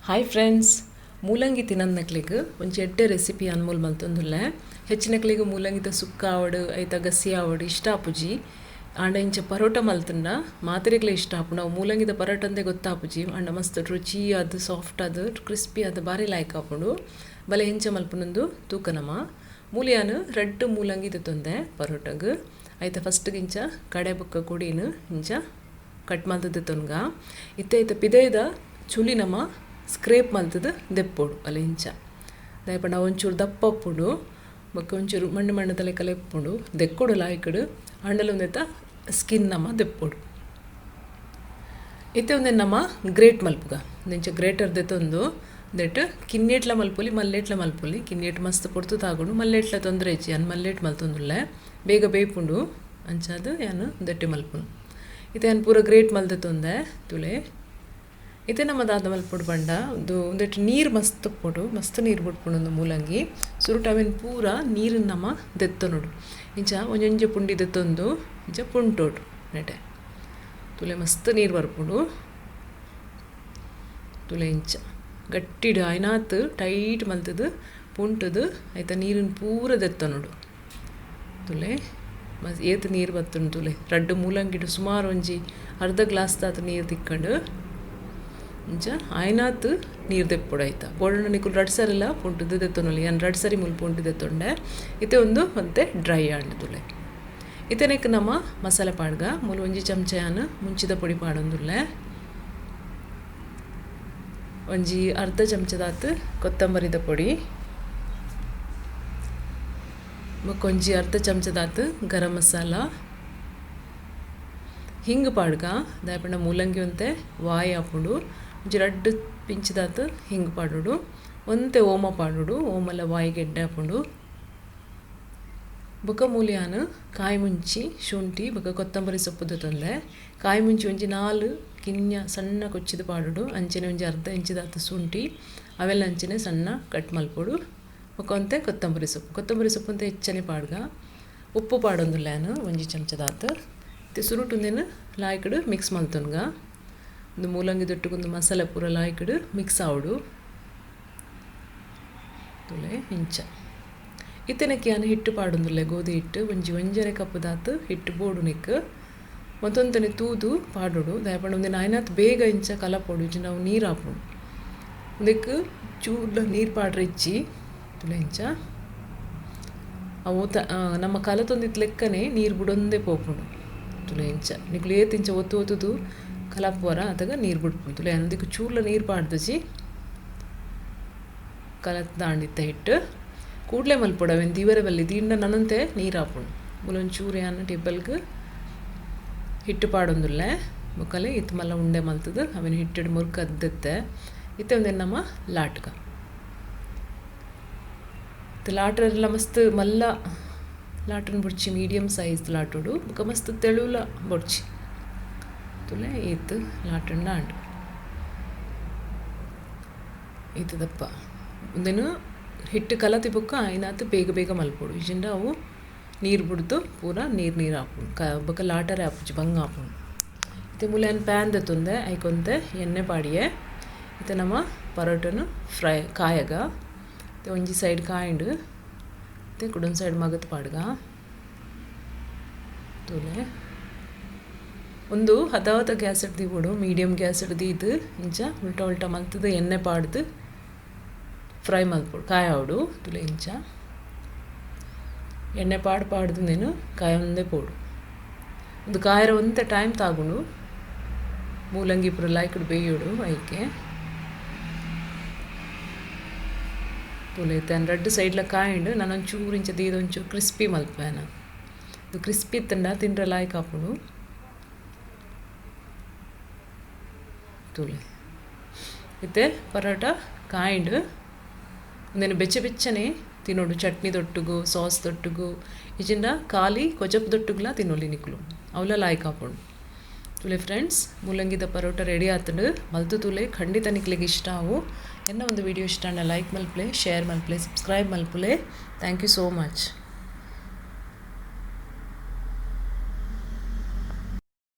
Hi friends, ಮೂಲಂಗಿ ತಿನ್ನಂದಕ್ಲೆಗ್ ಒಂಜಿ ಎಡ್ಡೆ ರೆಸಿಪಿ ಅನ್ಮೋಲ್ ಮಲ್ತೊಂದುಲ್ಲೆ. ಹೆಚ್ಚಿನಕ್ಲೆಗ್ ಮೂಲಂಗಿದ ಸುಕ್ಕ ಆವಡ್ ಐತ ಗಸಿ ಆವಡ್ ಇಷ್ಟ ಆಪುಜಿ. ಆಂಡ ಇಂಚ ಪರೋಟ ಮಲ್ತುಂಡ ಮಾತೆರೆಗ್ಲ ಇಷ್ಟ ಆಪುಂಡು. ಅವು ಮೂಲಂಗಿದ ಪರೋಟ ಅಂದೆ ಗೊತ್ತಾಪುಜಿ, ಆಂಡ ಮಸ್ತ್ ರುಚಿ ಆದ್ ಸಾಫ್ಟ್ ಆದ್ ಕ್ರಿಸ್ಪಿ ಆದ್ ಬಾರಿ ಲಾಯ್ಕ್ ಆಪುಂಡು. ಬಲೆ ಎಂಚ ಮಲ್ಪುನಂದು ತೂಕನಮ. ಮೂಲಿಯಾನ್ ರಡ್ಡ್ ಮೂಲಂಗಿ ದೆತ್ತೊಂದೆ ಪರೋಟಗ್. ಐತ ಫಸ್ಟ್ ಇಂಚ ಕಡೆ ಬೊಕ್ಕ ಕೊಡಿನ್ ಇಂಚ ಕಟ್ ಮಲ್ತ್ ದೆತ್ತೊನ್ಗ. ಇತ್ತೆ ಐತ ಪಿದಯ್ದ ಚುಲಿ ನಮ ಸ್ಕ್ರೇಪ್ ಮಲ್ತದು ದೆಪ್ಪೊಡು. ಅಲ್ಲ ಇಂಚ ದಾಯೆ ಪಂಡ ಒಂಚೂರು ದಪ್ಪ ಉಪ್ಪುಂಡು ಬೊಕ್ಕ ಒಂಚೂರು ಮಣ್ಣು ಮಣ್ಣು ಲೆಕ್ಕಲ ಇಪ್ಪುಂಡು. ದೆಕ್ಕೊಡು ಲಾಯ್ಕಡ್ ಆಂಡಲ ಉಂದೆತ ಸ್ಕಿನ್ ನಮ ದೆಪ್ಪೊಡು. ಇತ್ತೆ ಉಂದೆನ್ ನಮ ಗ್ರೇಟ್ ಮಲ್ಪುಗ. ಇಂಚ ಗ್ರೇಟರ್ ದೆತ್ತೊಂದು ಉಂದೆಟ್ ಕಿನ್ನೇಟ್ಲ ಮಲ್ಪೊಲಿ ಮಲ್ಲೇಟ್ಲ ಮಲ್ಪೊಲಿ. ಕಿನ್ನೇಟ್ ಮಸ್ತ್ ಪೊರ್ತು ತಾಗುಂಡು, ಮಲ್ಲೇಟ್ಲ ತೊಂದರೆ ಇಜ್ಜಿ. ಯಾನ್ ಮಲ್ಲೇಟ್ ಮಲ್ತೊಂದುಲ್ಲೆ, ಬೇಗ ಬೇಪುಂಡು ಅಂಚಾದ್ ಯಾನ್ ಉಂದೆಟ್ಟೆ ಮಲ್ಪುನು. ಇತ್ತೆ ಯಾನ್ ಪೂರ ಗ್ರೇಟ್ ಮಲ್ದೆತ್ತೊಂದೆ ತುಲೆ. ಇತ್ತೆ ನಮ್ಮ ದಾದ ಮಲ್ಪೊಡು ಪಂಡ ಉಂದು ಉಂದೆಟ್ ನೀರು ಮಸ್ತ್ ಉಪ್ಪೊಡು, ಮಸ್ತ್ ನೀರು ಬುಡ್ಪುಂಡು ಉಂದು ಮೂಲಂಗಿ. ಸುರುಟ್ ಅವೆನ್ ಪೂರ ನೀರುನ್ ನಮ ದೆತ್ತೊನೊಡು. ಇಂಚ ಒಂಜೊಂಜಿ ಪುಂಡಿ ದೆತ್ತೊಂದು ಇಂಚ ಪುಂಟೊಡು ನೆಟೆ ತುಲೆ ಮಸ್ತ್ ನೀರು ಬರ್ಪುಂಡು. ತುಲೆ ಇಂಚ ಗಟ್ಟಿಡು ಆಯ್ನಾತ್ ಟೈಟ್ ಮಲ್ತದು ಪುಂಟುದು ಐತ ನೀರುನ್ ಪೂರ ದೆತ್ತೊನೊಡು. ತುಲೆ ಏತ್ ನೀರು ಬತ್ತುಂಡು ತುಲೆ. ರಡ್ಡ್ ಮೂಲಂಗಿಡು ಸುಮಾರು ಒಂಜಿ ಅರ್ಧ ಗ್ಲಾಸ್ ದಾತ್ ನೀರು ತಿಕ್ಕಂಡು. ಇಂಚ ಆಯ್ನಾತ್ ನೀರು ದೆಪ್ಪೊಡು ಐತ. ಬೋಡಂಡ ನಿಕುಲು ರಡ್ಡ್ ಸರಿಲ ಪುಂಟುದು ದೆತ್ತೊನೊಲಿ. ಯಾನ್ ರಡ್ಡ್ ಸರಿ ಮುಲ್ಪ ಪುಂಟು ದೆತ್ತೊಂಡೆ. ಇತ್ತೆ ಉಂದು ಒಂತೆ ಡ್ರೈ ಆಂಡ್ ತುಲೆ. ಇತ್ತೆನೆಕ್ ನಮ ಮಸಾಲೆ ಪಾಡ್ಗ. ಮೂಲು ಒಂಜಿ ಚಮಚ ಯಾನ್ ಮುಂಚಿದ ಪೊಡಿ ಪಾಡೊಂದುಲ್ಲೆ. ಒಂಜಿ ಅರ್ಧ ಚಮಚದಾತ್ ಕೊತ್ತಂಬರಿದ ಪೊಡಿ, ಬೊಕ್ಕ ಒಂಜಿ ಅರ್ಧ ಚಮಚದಾತ್ ಗರಂ ಮಸಾಲ, ಹಿಂಗ್ ಪಾಡ್ಗ. ದಾಯೆ ಪಂಡ ಮೂಲಂಗಿ ಒಂತೆ ವಾಯಿ ಆಪುಂಡು. ಒಂಜಿ ರಡ್ಡ್ ಪಿಂಚಿದಾತ್ ಹಿಂಗ್ ಪಾಡೊಡು. ಒಂತೆ ಓಮ ಪಾಡೊಡು, ಓಮಲ ವಾಯಿಗ್ ಎಡ್ಡೆ ಆಪುಂಡು. ಬೊಕ್ಕ ಮೂಲಿಯಾನ್ ಕಾಯಿ ಮುಂಚಿ, ಶುಂಠಿ ಬೊಕ್ಕ ಕೊತ್ತಂಬರಿ ಸೊಪ್ಪು ದೆತ್ತೊಂದೆ. ಕಾಯಿ ಮುಂಚಿ ಒಂಜಿ 4 ಕಿನ್ಯ ಸಣ್ಣ ಕೊಚ್ಚಿದ ಪಾಡೊಡು. ಅಂಚನೆ ಒಂಜಿ ಅರ್ಧ ಇಂಚಿದಾತ್ ಶುಂಠಿ ಅವೆಲ್ಲ ಅಂಚನೆ ಸಣ್ಣ ಕಟ್ ಮಲ್ಪೊಡು. ಬೊಕ್ಕ ಒಂತೆ ಕೊತ್ತಂಬರಿ ಸೊಪ್ಪು, ಕೊತ್ತಂಬರಿ ಸೊಪ್ಪು ಅಂತ ಹೆಚ್ಚನೆ ಪಾಡ್ಗ. ಉಪ್ಪು ಪಾಡೊಂದುಲ್ಲೆ ಯಾನ್ ಒಂಜಿ ಚಮಚದಾತ್. ಇತ್ತೆ ಸುರುಟು ಉಂದೆನ್ ಲಾಯ್ಕಡ್ ಮಿಕ್ಸ್ ಮಲ್ತೊನ್ಗ. ಉಂದು ಮೂಲಂಗಿ ದೊಟ್ಟುಗೊಂದು ಮಸಾಲೆ ಪೂರ ಲಾಯ್ಕಡ್ ಮಿಕ್ಸ್ ಆವೊಡು. ತುಲೆ ಇಂಚ ಇತ್ತೆನಕ್ಕೆ ಯಾನ್ ಹಿಟ್ಟು ಪಾಡೊಂದುಲ್ಲೆ. ಗೋಧಿ ಹಿಟ್ಟು ಒಂಜಿ ಒಂಜರೆ ಕಪ್ಪುದಾತ್ ಹಿಟ್ಟು ಬೋಡು ನೆಕ್. ಒಂತೊಂತನೆ ತೂದು ಪಾಡೊಡು. ದಾಯೆ ಪಂಡ ಉಂದೆನ್ ಆಯ್ನಾತ್ ಬೇಗ ಇಂಚ ಕಲಪೊಡು, ಇಜ್ಜಿಂಡ ಅವು ನೀರು ಆಪುಂಡು. ಉಂದೆಕ್ ಚೂರ್ಲ ನೀರು ಪಾಡ್ರೆ ಇಜ್ಜಿ. ತುಲೆ ಇಂಚ ಅವು ನಮ್ಮ ಕಲತೊಂದಿತ್ತ್ ಲೆಕ್ಕನೆ ನೀರು ಬುಡೊಂದೇ ಪೋಪುಂಡು. ತುಲೆ ಇಂಚ ನಿಕುಲು ಏತ್ ಇಂಚ ಒತ್ತು ಒತ್ತುದು ಕಲಪುವರ ಅತಗ ನೀರು ಬುಡ್ಪುಂಡು. ತುಲೆ ಉಂದೆಕ್ ಚೂರ್ಲ ನೀರು ಪಾಡ್ದಜಿ ಕಲತ್ದಾಂಡಿತ್ತ ಹಿಟ್ಟು ಕೂಡ್ಲೆ ಮಲ್ಪೊಡು. ಅವೆನ್ ದೀವರೆ ಬಲ್ಲಿ, ದೀಂಡ ನನೊಂತೆ ನೀರು ಆಪುಂಡು. ಮೂಲೊಂಚೂರು ಯಾನ್ ಟೇಬಲ್ಗ್ ಹಿಟ್ಟು ಪಾಡೊಂದುಲ್ಲೆ. ಬೊಕ್ಕಲೆ ಇತ್ ಮಲ್ಲ ಉಂಡೆ ಮಲ್ತದು ಅವೆನ್ ಹಿಟ್ಟುಡು ಮುರ್ಕದ್ ದೆತ್ತೆ. ಇತ್ತೆ ಉಂದೆನ್ ನಮ ಲಾಟ್ಗ. ಇತ್ತೆ ಲಾಟರೆಲ್ಲ ಮಸ್ತ್ ಮಲ್ಲ ಲಾಟನ್ ಬೊಡ್ಚಿ, ಮೀಡಿಯಮ್ ಸೈಜ್ ಲಾಟೊಡು. ಬೊಕ್ಕ ಮಸ್ತ್ ತೆಳುಲ ಬೊಡ್ಚಿ. ತುಲೆ ಈತ್ ಲಾಟಂಡ ಆಂಡ್ ಈತ್ ದಪ್ಪ. ಉಂದೆನ್ ಹಿಟ್ಟು ಕಲತಿ ಬೊಕ್ಕ ಆಯ್ನಾತ್ ಬೇಗ ಬೇಗ ಮಲ್ಪೊಡು. ಇಜ್ಜಿಂಡ ಅವು ನೀರು ಬುಡ್ದು ಪೂರ ನೀರು ನೀರು ಆಪುಂಡು. ಬೊಕ್ಕ ಲಾಟರೆ ಆಪುಜಿ, ಬಂಗ ಆಪುಂಡು. ಇತ್ತೆ ಮೂಲು ಯಾನ್ ಪ್ಯಾನ್ ದೆತ್ತೊಂದೆ. ಐಕೊಂತೆ ಎಣ್ಣೆ ಪಾಡಿಯೆ. ಇತ್ತೆ ನಮ ಪರೋಟನು ಫ್ರೈ ಕಾಯಗ. ಇತ್ತೆ ಒಂಜಿ ಸೈಡ್ ಕಾಯಿಂಡು, ಇತ್ತೆ ಕುಡೊಂದು ಸೈಡ್ ಮಗತ್ ಪಾಡ್ಗ. ತೂಲೆ ಉಂದು ಹದವಾದ ಗ್ಯಾಸ್ ದೀವೊಡು, ಮೀಡಿಯಮ್ ಗ್ಯಾಸ್ ದೀದ್ ಇಂಚ ಉಲ್ಟಾ ಉಲ್ಟಾ ಮಲ್ತದು ಎಣ್ಣೆ ಪಾಡ್ದು ಫ್ರೈ ಮಲ್ಪೊಡು, ಕಾಯವೊಡು. ತುಲೆ ಇಂಚ ಎಣ್ಣೆ ಪಾಡ್ ಪಾಡ್ದು ಉಂದೆನ್ ಕಾಯೊಂದೇ ಪೋಡು. ಉಂದು ಕಾಯರ ಒಂತೆ ಟೈಮ್ ತಾಗುಂಡು. ಮೂಲಂಗಿ ಪೂರ ಲಾಯ್ಕಡ್ ಬೇಯೋಡು ಐಕೆ. ತುಲೆ ಇತ್ತೆ ರಡ್ಡ್ ಸೈಡ್ಲ ಕಾಯಿಂಡು. ನಾನು ಒಂಚೂರು ಇಂಚ ದೀದ್ ಒಂಚೂರು ಕ್ರಿಸ್ಪಿ ಮಲ್ಪುವೆ. ಇದು ಕ್ರಿಸ್ಪಿ ಇತ್ತಂಡ ತಿಂಡ್ರೆ ಲಾಯ್ಕ್ ಆಪುಂಡು. ತುಲೆ ಇತ್ತೆ ಪರೋಟ ಕಾಯಿಂಡು. ಉಂದೆನ್ ಬೆಚ್ಚ ಬೆಚ್ಚನೆ ತಿನ್ನೋಡು. ಚಟ್ನಿ ದೊಟ್ಟುಗು, ಸಾಸ್ ದೊಟ್ಟುಗು, ಇಜ್ಜಿಂಡ ಖಾಲಿ ಕೊಜಪು ದೊಟ್ಟುಗುಲ ತಿನ್ನೊಲಿ ನಿಕುಲು, ಅವುಲ ಲಾಯ್ಕ್ ಆಪುಂಡು. ತುಲೆ ಫ್ರೆಂಡ್ಸ್, ಮೂಲಂಗಿದ ಪರೋಟ ರೆಡಿ ಆತುಂಡು. ಮಲ್ತು ತುಲೆ, ಖಂಡಿತ ನಿಕ್ಲೆಗ್ ಇಷ್ಟ ಆವು. ಎನ್ನ ಒಂದು ವಿಡಿಯೋ ಇಷ್ಟ ಆಂಡ ಲೈಕ್ ಮಲ್ಪುಲೆ, ಶೇರ್ ಮಲ್ಪುಲೆ, ಸಬ್ಸ್ಕ್ರೈಬ್ ಮಲ್ಪುಲೆ. Thank you so much.